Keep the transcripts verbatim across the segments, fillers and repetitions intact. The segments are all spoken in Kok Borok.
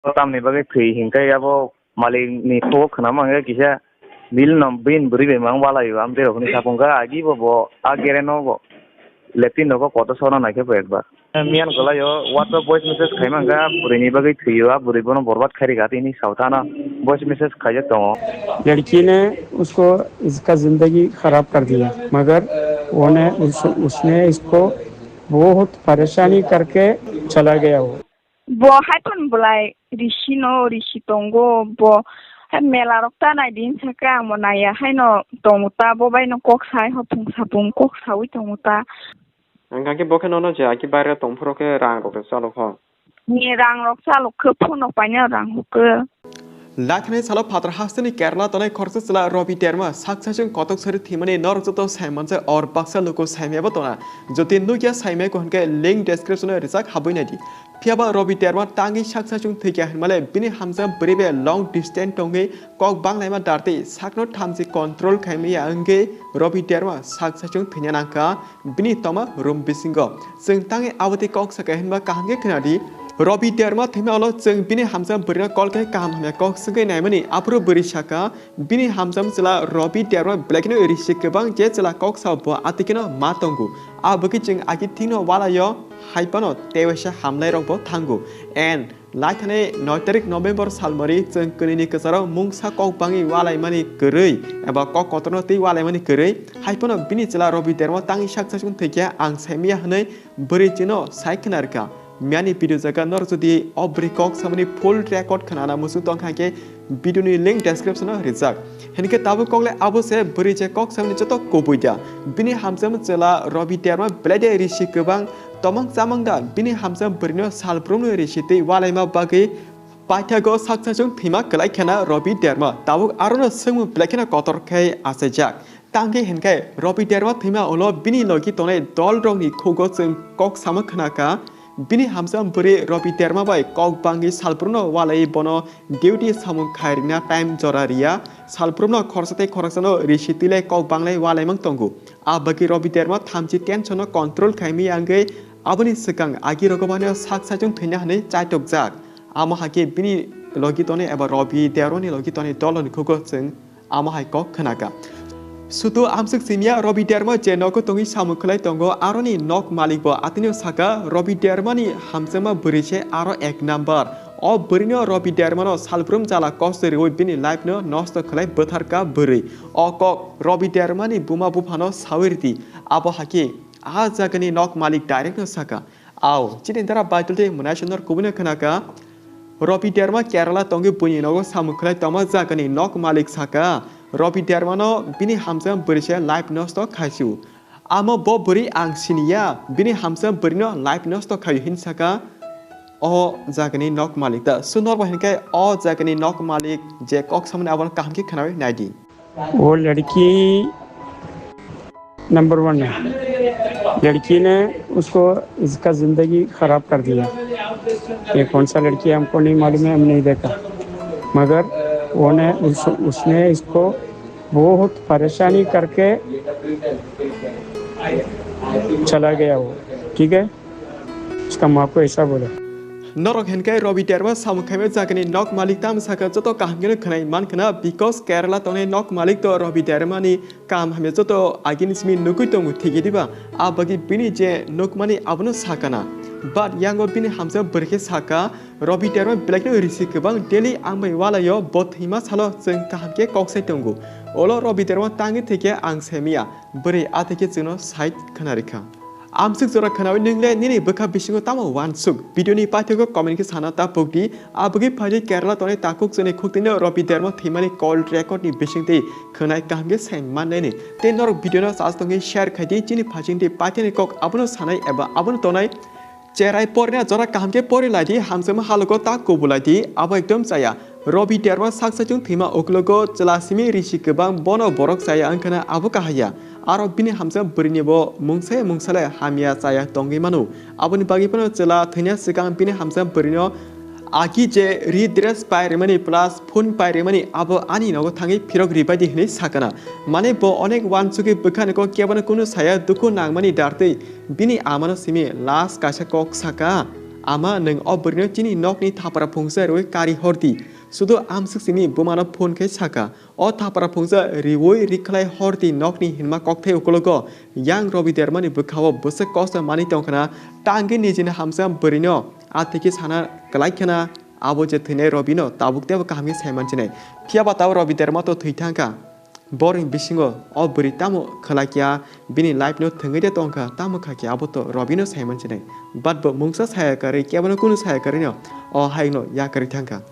Tamni bagwi thwi hinkhe abo malikni khugo khwnama hinkhe kisa bill no bini bwrwi bai mang walaio, amtwi rokni sapung kha agi bo, bo a gere no bo lepin rokbo kotor sona naikhe bo ekbar. Miyan kwlaio WhatsApp voice message khaima hinkhe bwrwini bagwi thwio, a bwrwi bono borbad khairikha tini sautana voice message khaijak tongo. लड़की ने उसको, इसका जिंदगी खराब कर दिया, मगर वो ने उस, उसने इसको बहुत परेशानी करके चला गया वो। Bo hai phano bwlai risi no risi tongo, bo hai mela rok ta nai di hinsa khe ang bo naiya haino tongo ta, bo bai no kok sai hopung sapung kok saui tongo ta. Hwnkha khe bo khe nono je aki baire tong phuru khe rang rok chalok kha. Ni rang rok chalok khe phone rok paina rang hokhe. Laithani salo phatar hasteni Kerala tongnai khoroksa chwla Robi Derma sak saichung kotok sari thwimani norok joto saimanjak or baksa luku saimaya bo tongna. Jodi nukya saimaya ko hwnkhe link description o rijak habwi naidi. Phiyaba Robi Derma tangwi sak saichung thwikya hinmale bini hamjak bwrwi bai long distance tongwi kok banglaima dartwi sakno thamchi control khaimaya wngwi Robi Derma sak saichung thwina nangkha. Bini tongma room bisingo. Chwng tangwi abo tei kok sakha hinba kaham khe khwnadi. Robi Derma thwima ulo chwng bini hamjak bwrwino call khe kaham hamya kok swngwi naimani aphuru bwrwi sakha, bini hamjak chwla Robi Derma belai kheno risi kwbang je chwla kok sao bo atwi kheno ma tongo. Abo khe chwng agi thikno walaio hai phano tei waisa hamlairokbo thango. And Laithani noi tarik November salmari chwng kwnwini kwcharo mungsa kok bangwi walaimani kwrwi eba kok kotorno twi walaimani kwrwi, hai phano bini chwla Robi Derma tangwi sak saichung thwikhe ang saimaya hwnwi bwrwi chwngno sai khna rwkha. Miyani video jaga norok jodi o bwrwi kok samani full record khnana muchung tongkha khe video ni link description o rijak. Hinkhe tabuk kok le abo se bwrwi je kok samani joto kubui da. Bini hamjak chwla Robi Derma belai de risi kwbang Tomang chamang da bini hamjak bwrwino salbrumno risi twi walaima bagwi paithago sak saichung thwima kwlai khena Robi Derma. Tabuk arono swngmung belai kheno kotor khe achaijak. Tangkhe hinkhe Robi Derma thwima ulo bini logi tongnai dolrokni khugo chwng kok sama khna kha. Bini hamjak bwrwi Robi Derma bai kok bangwi salbrumno walaiwi bono duty samung khai rwna time jora riya. Salbrumno khoroksa tei khoroksano risi twi lai kok banglai walaimang tongo. A bagwi Robi Derma thamchi tension no control khaimaya wngwi aboni swkang agi rogo mano sak saichung thwina hwnwi chaitokjak. Amo hai khe bini logi tonwi eba Robi Derma ni logi tonwi doloni khugo chwng amo hai kok khna kha. Sudu amswk simiya Robi Derma je nogo tongwi samung khlai tongo, aroni nok malik bo atwino saka, Robi Derma ni hamjakma bwrwi se aro ek number. O bwrwino Robi Derma no salbrum jala kosto riwi bini life no nosto khlai bwtharka bwrwi. O kok Robi Derma ni buma buphano sawi rwdi. Abo hakhe a jagani nok malik direct no saka, "Ao, chini dara Baitul tei mwnaisonor kubui no khna kha." Robi Derma Kerala tongwi buini nogo samung khlai tongma jagani nok malik saka, Robi Derma no bini hamjak bwrwi se life nosto khaisio. Amo bo bwrwi ang siniya, bini hamjak bwrwi no life nosto khaio hin saka o jagani nok malik. Da sunor bo hinkhe o jagani nok malik je kok samani abono kaham khe khnawi naidi. वो लड़की number one है। लड़की ने उसको, इसका जिंदगी खराब कर दिया। ये कौन सा लड़की है हमको नहीं मालूम है, हम नहीं देखा, मगर वो ने उस, उसने इसको बहुत परेशानी करके चला गया वो, ठीक है। उसका माँ को ऐसा बोला। Norok hinkhe Robi Derma samung khaima jagani nok malik tamo sakha joto kaham kheno khwnai man khna, because Kerala tongnai nok malik to Robi Derma ni kaham hamya joto agini simi nugui tongo thigi diba, a bagwi bini je nukmani abono sakana. But yango bini hamjak bwrwi khe saka, Robi Derma belai kheno risi kwbang, daily ang bai walaio, bo thwima salo chwng kaham khe kok sai tongo. Olo Robi Derma tangwi thwikhe ang saimaya, bwrwi a thwikhe chwngno sai khna rikha. Amswk jora khnawi nwng le nini bwkha bisingo tamo uansuk? Video ni paithago comment khe sana ta pokdi. Abagwi phaidi Kerala tongnai takhuk chwngni khuktwino Robi Derma thwimani call record ni bisingtwi khwnai kaham khe sai mannani. Tei norok video no chas tongwi share khaidi, chini phaisingtwi paithani kok abono sanai eba abono tonai. Cherai porina jora kaham khe pori laidi, hamjakma halogo ta kubulaidi, abo ekdom chaya. Robi Derma sak saichung thwima uklogo chwla simi risi kwbang, bono borok chaya wngkhana abo kahaya. Aro bini hamjak bwrwini bo mungsa mungsa le hamya chaya tongwi mano. Aboni bagwi phano chwla thwina swkang bini hamjak bwrwino agi je ri dress pai rimani plus phone pai rimani abo ani nogo thangwi phirok ribaidi hinwi sakana. Mane bo onek uansugwi bwkhani kok kebono kunu saya dukhu nangmani dartwi bini amano simi last kaisa kok saka. Ama, nwng o bwrwino chini nokni thapra phungsa rwi kari hordi. Sudu amswk sini bumano phone khe saka, "O thapra phungsa riwi rikhlai hordi nokni," hinma kokthai ukologo yang Robi Dermani bwkhao bwswk kosto manwi tongkhana, tangwi nijini hamsa bwrwino athikhe sana kwlaikhana, abo je thwinai Robino tabuk teibo kaham khe saiman chinai. Phiyaba tao Robi Derma to thwi thangkha. Borokni bisingo o bwrwi tamo khlai kya, bini life no thwngwi de tongkha, tamo kha kya abo to Robino saiman chinai. But bo mungsa saya kwrwi, kebono kunu saya kwrwino o hayungno yakarwi thangkha.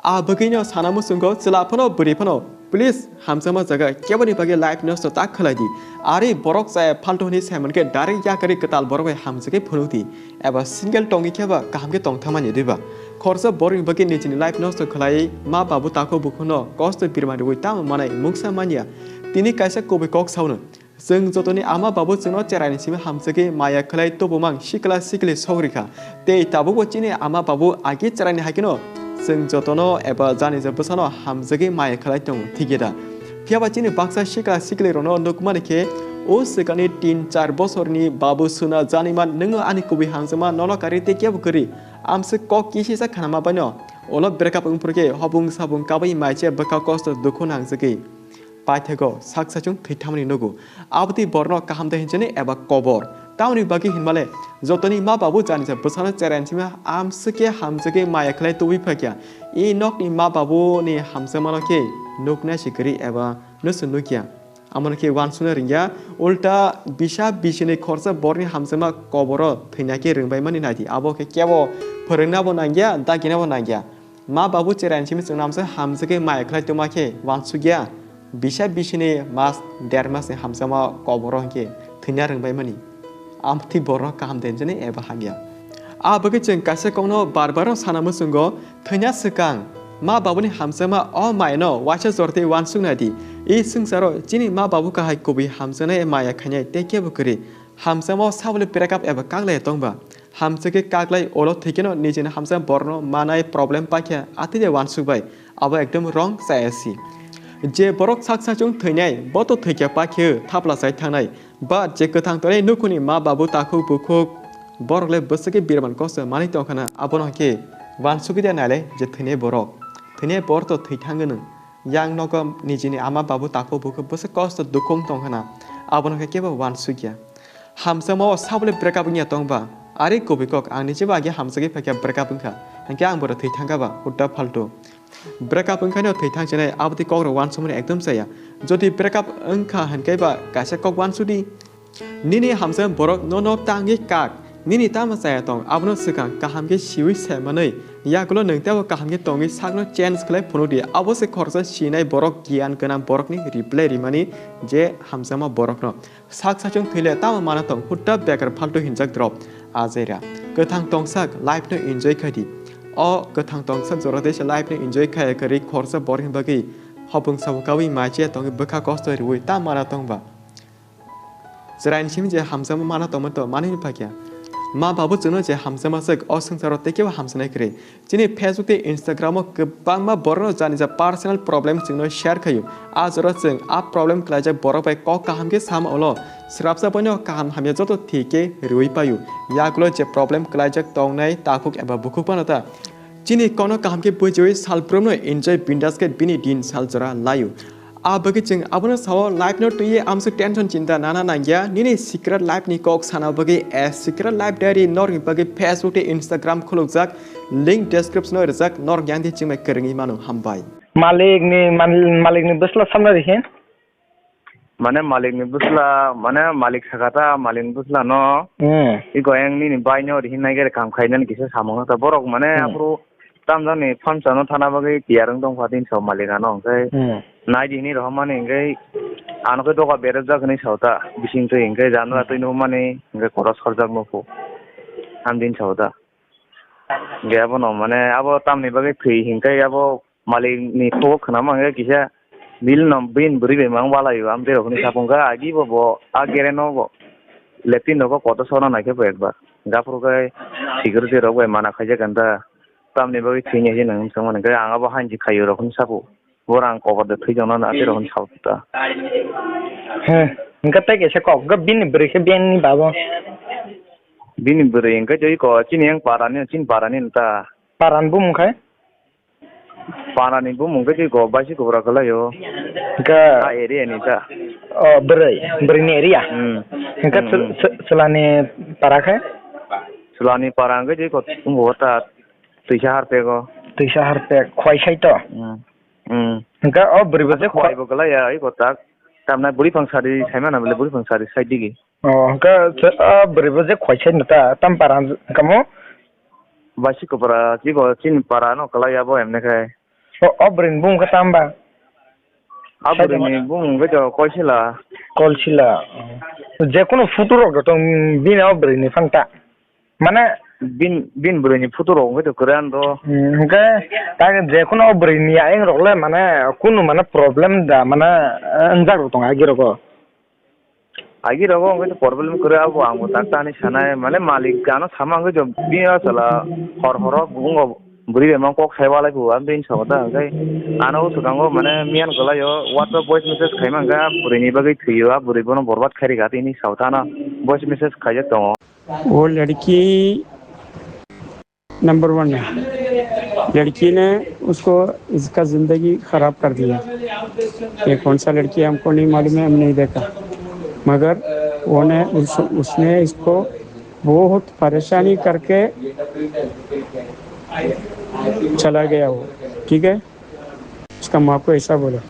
A bagwino sana muchungo chwla phano bwrwi phano, please, hamjakma jaga keboni bagwi life nosto ta khlai di. Ari borok chaya phalto hwnwi saiman khe direct yakarwi kwtal borok bai hamjakgwi phunuk di. Eba single tongwi khe ba kaham khe tongthangmani diba? Khorsa borokni bagwi nijini life nosto khlai ma babu takhuk bukhuno kosto birma rwi tamo manai mungsa manya. Tini kaisa kubui kok sauno. Chwng jotoni ama babu chwngno cheraini simi hamjagwi maya khlai tubumang sikla sikli sogri kha. Tei tabukbo chini ama babu agi cheraini haikeno chwng jotono eba jani je bwsano hamjagwi maya khlai tongo, thikya da? Phiyaba chini baksa sikla sikli rokno nukmani khe o swkangni tin char bosorni babu suna jani man, "Nwngno ani kubui hamjakma nono kari tei kebo kwrwi." Amswk kok kisisa khanama baino ulo breakup wngphuru khe hobung sabung kabui maiche bwkha kosto dukhu nangjagwi paithago sak sachung thwi thamani nugo. Abotwi borno kaham de hinjani eba kobor. Tamoni bagwi hinmale jotoni ma babu janisa bwsano cheraini simi amswk khe hamjagwi maya khlai tubui phakya. I nokni ma babuni hamjakmano khe nukna si kwrwi eba nusu nukya. Amoni khe uansukna ringya, ulta bisa bisini khorsa borni hamjakma koboro thwina khe rwngbaimani naidi. Abo khe kebo phwrwngna bo nangya, dagina bo nangya. Ma babu cheraini simi chwngno amsa hamjakgwi maya khlai tongma khe uansukya, bisa bisini mas der masni hamjakma koboro hinkhe thwina rwngbaimani. Amtwi borno kaham de hinjani eba hamya. A bagwi chwng kaisa kokno bar baro sana muchungo, thwina swkang ma babuni hamjakma o mayano waisa jortwi uansukna di. I swngcharo chini ma babu kahai kubui hamjaknai maya khainai tei kebo kwrwi. Hamjakma o sabole breakup eba kaglai tongba. Hamjakgwi kaglai ulo thwikeno nijini hamjakma borno manai problem paikha atwi de uansuk bai. Abo ekdom wrong chaya si. Je borok sak sachung thwinai, bo to thwikya paikhe thapla chai thangnai. But je kwthang tongnai nukhungni ma babu takhuk bukhuk, borok le bwswkhe birman kosto manwi tongkhana, abono khe uansukgwi de nailai je thwinai borok. Thwinai borok to thwi thangwi nwng. Yang nogo nijini ama babu takhuk bukhuk bwswk kosto dukhu wng tongkhana, abono khe kebo uansukya. Hamjakma o sabole breakup wngya tongba, ari kubui kok ang nichebo agi hamjagwi phaikha breakup wngkha, hinkhe ang boro thwi thangkha ba, hutta phaltu. Breakup wngkha no thwi thang chinai, abotwi kok rok uansukmani ekdom chaya. Jodi breakup wngkha hinkhe ba kaisa kok uansukdi. Nini hamjakma borok nono tangwi kak, nini tamo chaya tong, abono swkang kaham khe siwi sai manwi. Yagulo nwng teibo kaham khe tongwi sakno change khlai phunukdi. Abo se khoroksa sinai borok, giyan gwnang borokni reply rimani je hamjakma borokno. Sak sachung thwile tamo mana tong, hutta bekar phaltu hinjak drop. Ajaira. Kwthang tongsak life no enjoy khai di. O kwthang tongsak jora de se life no enjoy khai kwrwi khoroksa borokni bagwi hopung sabung kawi maiche tongwi bwkha kosto riwi ta mana tong ba. Chwraini simi je hamjakma mana tongma to manwi phakya. Ma babu chwngno je hamjakma swk o swngcharo tei kebo hamjaknai kwrwi. Chini Facebook tei Instagram o kwbangma borokno jani ja personal problem chwngno share khaio. A jora chwng a problem khlaijak borok bai kok kaham khe sama ulo. Swrapsa boino kaham hamya joto thik khe rwui paio. Yagulo je problem khlaijak tongnai takhuk eba bukhuk phano ta. Chini kokno kaham khe buijiwi salbrumno enjoy bindas khe bini din sal jora laio. A bagwi chwng abono sao, life no twiwi amswk tension chinta nana nangya, nini secret life ni kok sana bagwi a secret life diary norokni bagwi Facebook tei Instagram khulukjak, link description o rijak, norok yang di chwngbai kwrwngwi mano, hambai. Malik ni, mal-, malik ni bwsla samna rikhe. Mane malik ni bwsla, mane malik sakata, malik ni bwsla no. Hmm. I goyang nini bai no rihin nai gere kam khainani kisa samung ta borok mane Hmm. Aphuru Tamjani phamsa no thana bagwi tiyar wng tongkha din sao malik ano hwnkhe Hmm. Nai di hinwi rohormani hwnkhe ano khe doga berajak hinwi sao ta bising twi hwnkhe janala Hmm. Twi nuhumani hwnkhe kotor sorjak nukhu. Ham din sao ta. Hwnkhe abono mane abo tamni bagwi thwi hwnkhe abo malik ni khugo khwnama hwnkhe kisa bil no bini bwrwi bai mang walaio am tei rok hinwi sapung kha agi bo bo a gere no bo lepin rogo kotor sona naikhe bo ekbar. Gaphuru khe security rok bai mana khaijak kha da. Tamni bagwi thwini hai se nwng swngmani khe ang abo hainsi khaio rok hinwi sabu. Boro ang kobor de thwi tongna na tei rok hinwi sabu ta. He, hwnkhe tei kaisa kok, hwnkhe bini bwrwi khe bini babo. Bini bwrwi hwnkhe tei ko chini yang parani, chini parani ta. Parani bumung khai? Parani bumung khe tei ko baisi kubra kwlaio. Hwnkhe a area ni ta. O bwrwi, bwrwini area. Hmm. Hwnkhe Hmm, chwla-, hmm. chwla-, chwlani para khai? Chwlani para hwnkhe tei ko tumbo ta twisa harpego. Twisa harpek khwai sai to. Hmm. Hmm. Hwnkhe o bwrwibo je khwai- khwaibo kwlaiya iko tak. Tamna bwrwi phang sari saimana bole bwrwi phang sari sai digi. O, hwnkhe se, a, bwrwibo je khwai sai no ta, tam para hwnkhe mo? Baisi kubra, chibo chini para no kwlai abo emne khai. O, o bwrwini bumung khe tamba? A bwrwini bumung khe to Koisila. Koisila. Jekunu photo rok tong bini o bwrwini phang ta. Mane bin, bin bwrwini photo rok hwnkhe to kwrwi ano. Hmm, hwnkhe ta jekunu o bwrwini ayang rok le mane kunu mane problem da mane, eh, wngjak rok tong agi rogo. Agi rogo hwnkhe to problem kwrwi abo ang bo tak ta hinwi sanai mane malik ano sama hwnkhe to bini o chwla hor horo wngkha bwrwi bai mang kok sai walai phu ang bini sabo ta hwnkhe ano o swkango mane miyan kwlaio WhatsApp voice message khaima hwnkhe a bwrwini bagwi thwio a bwrwi bono borbad khairikha tini sabo ta ano voice message khaijak tongo. वो लड़की number one है। लड़की ने उसको, इसका ज़िंदगी ख़राब कर दिया। ये कौन सा लड़की है, हमको नहीं मालूम है, हम नहीं देखा, मगर वो ने, उस, उसने इसको बहुत परेशानी करके चला गया वो, ठीक है। उसका माँ को ऐसा बोला।